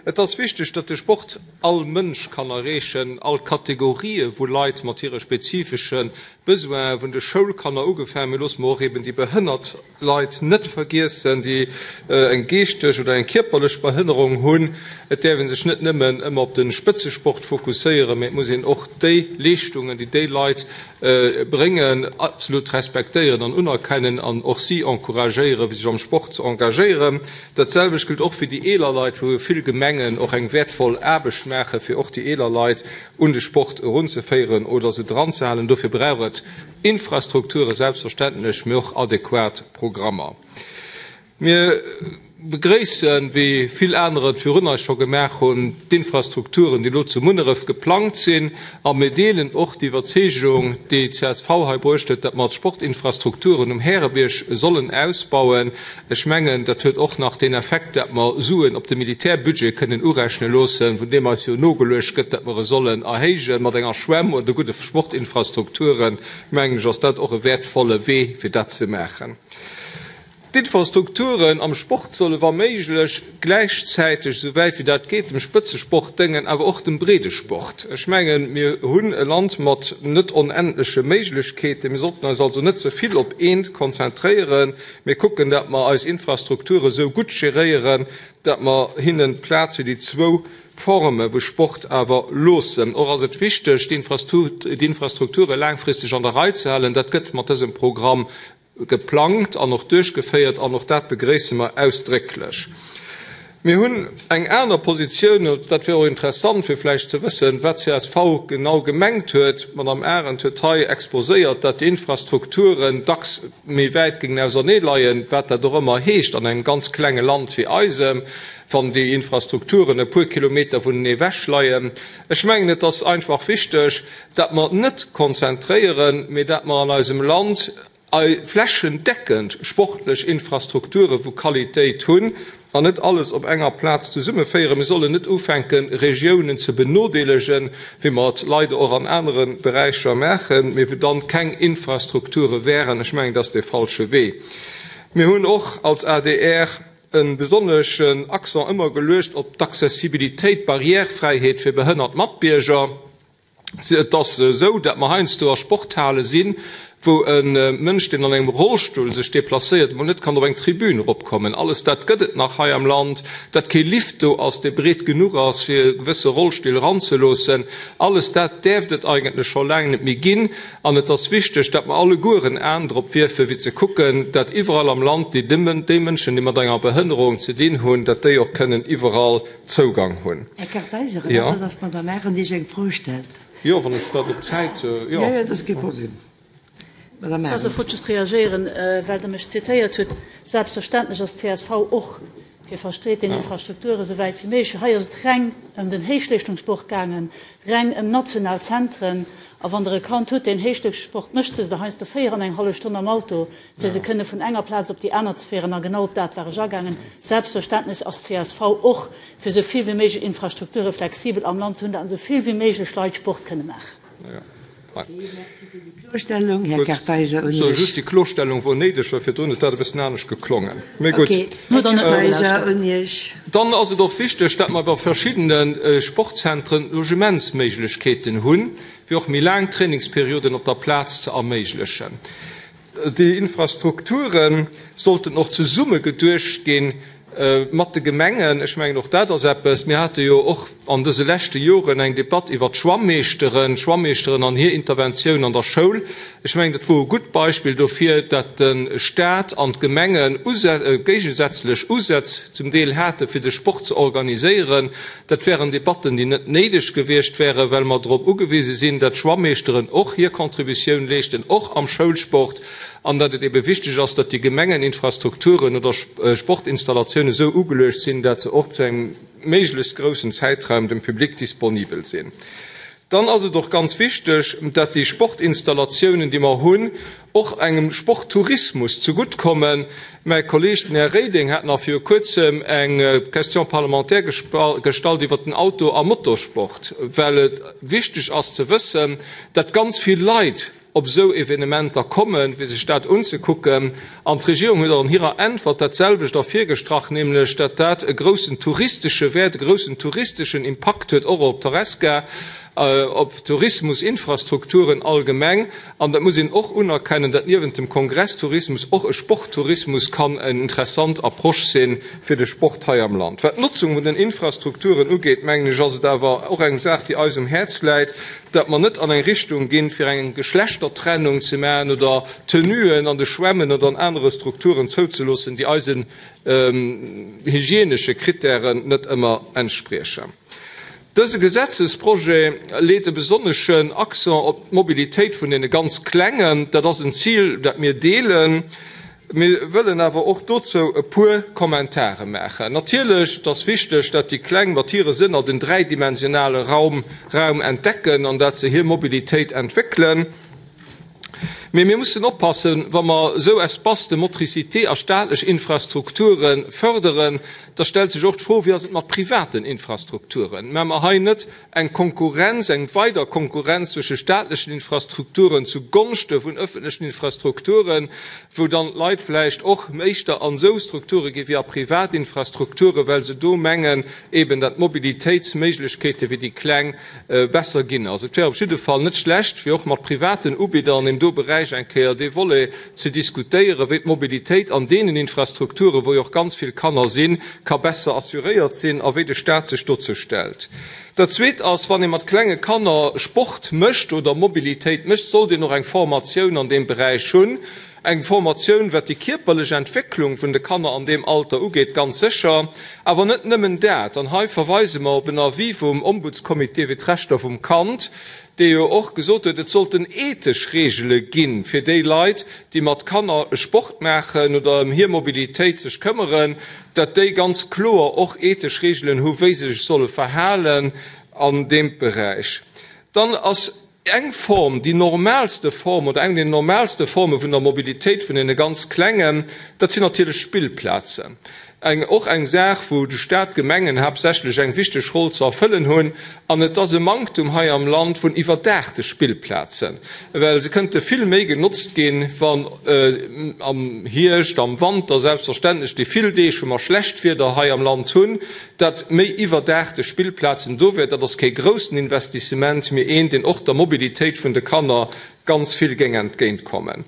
Et ass wichteg, datt de Sport all Mënsch kann erreechen, all Kategorië vu Leit mat hire spezifesche Besoinen, vun de Schoulkanner ugefaangen, mee loosse mer och eben déi behënnert Leit net vergiessen, déi eng geeschteg oder eng kierperlech Behënnerung hunn. Et däerf ee sech net nëmmen ëmmer op de Spëtzesport fokusséieren, mee et muss een och déi Leeschtungen, déi déi Leit bréngen, absolut respektéieren an unerkennen an och si encouragéieren, fir sech am Sport ze engagéieren. Dat selwecht gëllt och fir déi eeler Leit, wou vill Gemengen och eng wäertvoll Aarbecht maachen, fir och déi eeler Leit un de Sport erunzeféieren oder se dranzehalen. Dofir brauch et Infrastrukture selbstverständlech, mee och adequat Programmer. Mir begréissen, wéi vill anerer et virun eis scho gemaach hunn, d'Infrastrukturen, déi elo zu Munneref geplangt sinn. A mir deelen och déi Iwwerzeegung, déi csv hei bruecht huet, datt mer d'Sportinfrastrukturen um Härebierg sollen ausbauen. Ech mengen, dat huet och nach deen Effekt, datt mer Suen op de Militärbudget kënnen urechne loossen, vun deem eis jo nogeluecht gëtt, datt mer e sollen erhéijen. Mat enger Schwämm oder gudde Sportinfrastrukturen, mengen ech, ass dat och e wäertvolle Wee, fir dat ze maachen. D'Infrastrukturen am Sport solle wa méiglech gläichzäiteg, esou wäit wéi dat geet, dem Spëtzesport déngen, awer och dem Breedesport. Ech mengen, mir hunn e Land mat net onendleche Méiglechkeeten. Mir sollten eis also net ze vill op eent konzentréieren, mee kucken, dat mer eis Infrastrukture esou gutt geréieren, dat mer hinnen Plaz fir déi zwou Forme vu Sport awer loossen. Och ass et wichteg, d'Infrastrukture laangfristeg an der Rei ze halen. Dat gëtt mat dësem Programm geplangt an och duerchgeféiert, an och dat begréisse mer ausdrécklech. Mir hunn eng aner Positioun, dat wär och interessant fir vläicht ze wëssen, wat csv genau gemengt huet. D'Madame Arendt huet hei exposéiert, dat déi Infrastrukturen dacks méi wäit géingen ausernee leien, wat dat och ëmmer heescht an engem ganz klenge Land wéi eisem, wann déi Infrastrukturen e puer Kilometer vunenee ewech leien. Ech mengen, et ass einfach wichteg, dat mer net konzentréieren, mee dat mer an eisem Land flächendeckend sportlech Infrastrukture vu Qualitéit hunn an net alles op enger Plaz zesummeféieren. Mir sollen net ufänken, Regiounen ze benodeelegen, wéi mer et leider och an anere Beräicher maachen, mee wou dann keng Infrastrukture wären. Ech mengen, dat ass dee falsche Wee. Mir hunn och als adr e besonneschen Accent ëmmer geluecht op d'Accessibilitéit, d'Barrièrefräiheet fir behënnert Matbierger. Et ass esou, datt mer heiansdo a Sporthale sinn, wou e Mënsch, deen an engem Rollstull sech deplacéiert, emol net kann op eng Tribün eropkommen. Alles dat gëtt et nach hei am Land. Datt kee Lift do ass, dee breet genuch ass, fir gewësse Rollstill eranzeloossen. Alles dat däerft et eigentlech scho laang net méi ginn. An et ass wichteg, datt mer alleguer en An drop wierfen, fir ze kucken, datt iwwerall am Land déi Mënschen, déi mat enger Behënnerung ze dinn hunn, datt déi och kënnen iwwerall Zougang hunn. Här Kartheiser, erlaabt, datt d'Madame Arendt Iech eng Fro stellt. Jo, wann ech dat op d'Zäit, jo. Jo, jo, dat ass kee Problem. Madame Arendt. Also, ech wollt just reagéieren, well Der mech zitéiert hutt. Selbstverständlech ass csv och fir verstreeten Infrastrukturen esou wäit wéi méiglech. Hei ass et reng ëm den Héichleeschtungssport gaangen, reng ëm national Zentren. A wann Der e Kand hutt, deen Héichleeschtungssport mécht, sëtzt Der heiansdo 4 an eng hallef Stonn am Auto, fir se kënne vun enger Plaz op déi aner ze féieren. A genau op dat war ech agaangen. Selbstverständlech ass csv och fir esou vill wéi méiglech Infrastrukture flexibel am Land ze hunn, datt esou vill wéi méiglech Leit Sport kënne maachen. Merci fir déi Kloerstellung, Här Kartheiser. Un Iech. Just déi Kloerstellung wor néideg, well virdrun huet dat e bëssen anescht geklongen. Mee gutt. Okay, Här Kartheiser, un Iech. Dann ass et och wichteg, datt mer bei verschiddene Sportzentren Logementsméiglechkeeten hunn, fir och méi laang Trainingsperioden op der Plaz ze erméiglechen. Déi Infrastrukture sollten och zesumme geduecht gi mat de Gemengen. Ech mengen, och dat ass eppes, mir hate jo och an dëse leschte Joren eng Debatt iwwert d'Schwammeeschteren, d'Schwammeeschteren an hir Interventioun an der Schoul. Ech mengen, dat wor e gutt Beispill dofir, dat de Stat an d'Gemenge géigesätzlech Usätz zum Deel hate fir de Sport ze organiséieren. Dat wären Debatten, déi net néideg gewiescht wären, well mer drop ugewise sinn, datt d'Schwammeeschteren och hir Contributioun leeschten, och am Schoulsport, an datt et ebe wichteg ass, datt déi Gemengeninfrastrukturen oder Sportinstallatiounen esou ugeluecht sinn, datt se och zu engem méiglechst groussen Zäitraum dem Public disponibel sinn. Dann ass et och ganz wichteg, datt déi Sportinstallatiounen, déi mer hunn, och engem Sporttourismus zegutt kommen. Mäi Kolleeg, den Här Reding, hat nach viru Kuerzem eng Question parlementaire gestallt iwwert den Auto a Motorsport, well et wichteg ass ze wëssen, datt ganz vill Leit op. op esou Evenementer kommen, fir sech dat unzekucken. An d'Regierung huet och an hirer Äntwert dat selwecht ervirgestrach, nämlech datt dat e groussen touristesche Wäert, e groussen touristeschen Impakt huet, och op d'Horesca, op d'Tourismusinfrastrukturen allgemeng. An dat muss een och unerkennen, datt niewent dem Kongresstourismus och e Sporttourismus kann eng interessant Approche si fir de Sport hei am Land. Wat d'Notzung vun den Infrastrukturen ugeet, mengen ech, ass et awer och eng Saach, déi eis um Häerz läit, datt mer net an eng Richtung ginn, fir eng Geschlechtertrennung ze maachen oder Tenuen an de Schwämmen oder an anere Strukturen zouzeloossen, déi eisen hygienesche Krittären net ëmmer entspriechen. Dëse Gesetzesprojet leet e besonneschen Accent op d'Mobilitéit vun deene ganz Klengen. Dat ass en Zil, dat mir deelen. Mir wëllen awer och dozou e puer Kommentare maachen. Natierlech, et ass wichteg, dat déi Kleng mat hire Sënner den dräidimensionale Raum Raum entdecken an dat se hir Mobilitéit entwéckelen. Mee mir mussen oppassen, wa mer esou Espaces de motricité a staatlech Infrastrukture förderen, da stellt sech och d'Fro, Wéi ass et mat privaten Infrastrukturen? Maache mer hei net eng Konkurrenz, eng weider Konkurrenz zwësche staatlechen Infrastrukturen zu Gonschte vun öffentlechen Infrastrukturen, wou dann d'Leit vläicht och éischter an esou Strukture gi wéi a privat Infrastrukturen, well se do mengen eben, datt d'Mobilitéitsméiglechkeete fir déi Kleng besser ginn ass. Et wär op jidde Fall net schlecht, fir och mat privaten Ubidder an deem do Beräich eng Kéier dee Volet ze diskutéieren, wéi d'Mobilitéit an deenen Infrastrukturen, wou jo och ganz vill Kanner sinn, ka besser assuréiert sinn a wéi de Stat sech dozou stellt. Dat Zweet ass, wann ee mat klenge Kanner Sport mécht oder Mobilitéit mécht, sollt een och eng Formatioun an deem Beräich hunn. Eng Formatioun, wat déi kierperlech Entwécklung vun de Kanner an deem Alter ugeet, ganz sécher, awer net nëmmen dat. An hei verweise mer op en Avis vum Ombudscomité fir d'Rechter vum Kand, dee jo och gesot huet, et sollten ethesch Regele gi fir déi Leit, déi mat Kanner Sport maachen oder ëm hir Mobilitéit sech këmmeren, datt déi ganz kloer och ethesch Regelen hu wéi se sech solle verhalen an deem Beräich. Dann ass Eng Form, déi normalste Form oder eng vun den normalste Forme vun der Mobilitéit vun deene ganz Klengen, dat sinn natierlech Spillplazen. Eng, och eng Saach, wou de Stat, d'Gemengen haaptsächlech eng wichteg Roll ze erfëllen hunn. An et ass e Manktum hei am Land vun iwwerdaachte Spillplazen, well se kënnte vill méi genotzt ginn, wann am Hierscht, am Wanter selbstverständlech, déi vill Deeg, wou mer schlecht Wieder hei am Land hunn, Datt méi iwwerdaachte Spillplazen do wär, dat ass kee groussen Investissement, mee een, deen och der Mobilitéit vun de Kanner ganz vill géing entgéintkommen.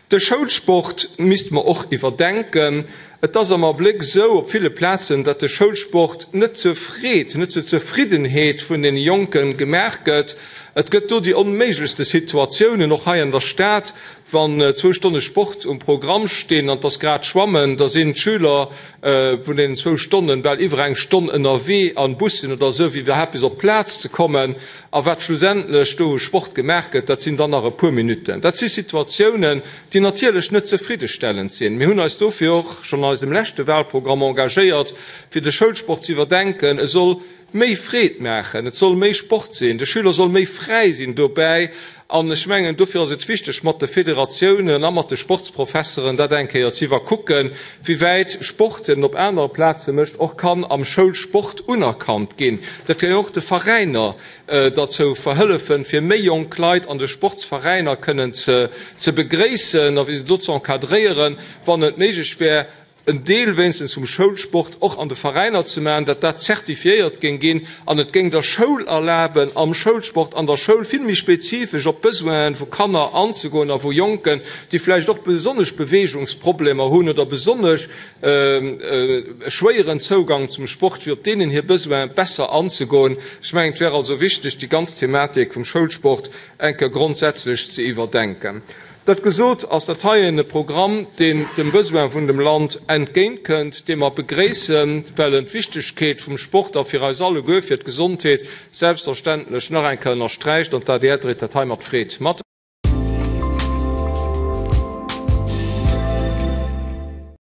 De Schoulsport misste mer och iwwerdenken. Et ass am Abléck esou op ville Plazen, datt de Schoulsport net zur Freed, net zur Zefriddenheet vun deene Jonke gemaach gëtt. Et gëtt do déi onméiglechste Situatiounen, och hei an der Stad, wann zwou Stonne Sport um Programm stinn an et ass grad Schwammen, da sinn d'Schüler vun deenen zwou Stonnen bal iwwer eng Stonn ënnerwee an Bussen oder esou, fir iwwerhaapt bis op d'Plaz ze kommen. A wat schlussendlech do u Sport gemaach gëtt, dat sinn dann nach e puer Minutten. Dat si Situatiounen, déi natierlech net zefriddestellend sinn. Mir hunn eis dofir och schonn an eisem leschte Wahlprogramm engagéiert, fir de Schoulsport ze iwwerdenken. E soll méi Freed maachen, et soll méi Sport sinn, de Schüler soll méi fräi sinn dobäi. An ech mengen, dofir ass et wichteg, mat de Federatiounen a mat de Sportsprofesseren dat eng Kéier ze iwwerkucken, wéi wäit Sport, deen een op anere Plaze mécht, och kann am Schoulsport unerkannt ginn. Dat géing och de Veräiner derzou verhëllefen, fir méi jonk Leit an de Sportsveräiner kënnen ze begréissen a fir se do ze encadréieren, wann et méiglech wär, en Deel wéinstens vum Schoulsport och an de Veräiner ze maachen, datt dat zertifiéiert géing ginn an et géing der Schoul erlaben, am Schoulsport an der Schoul vill méi spezifesch op d'Besoinen vu Kanner anzegoen a vu Jonken, déi vläicht och besonnesch Beweegungsproblemer hunn oder besonnesch e schwéieren Zougang zum Sport, fir op deenen hir Besoine besser anzegoen. Ech mengen, et wär also wichteg, déi ganz Thematik vum Schoulsport eng Kéier grondsätzlech ze iwwerdenken. Dat gesot, ass dat heien e Programm, deen dem Besoin vun dem Land entgéintkënnt, dee mer begréissen, well en d'Wichtegkeet vum Sport a fir eis alleguer, fir d'Gesondheet selbstverständlech nach eng Kéier ënnersträicht. An d'ADR dréit dat hei mat Freed mat.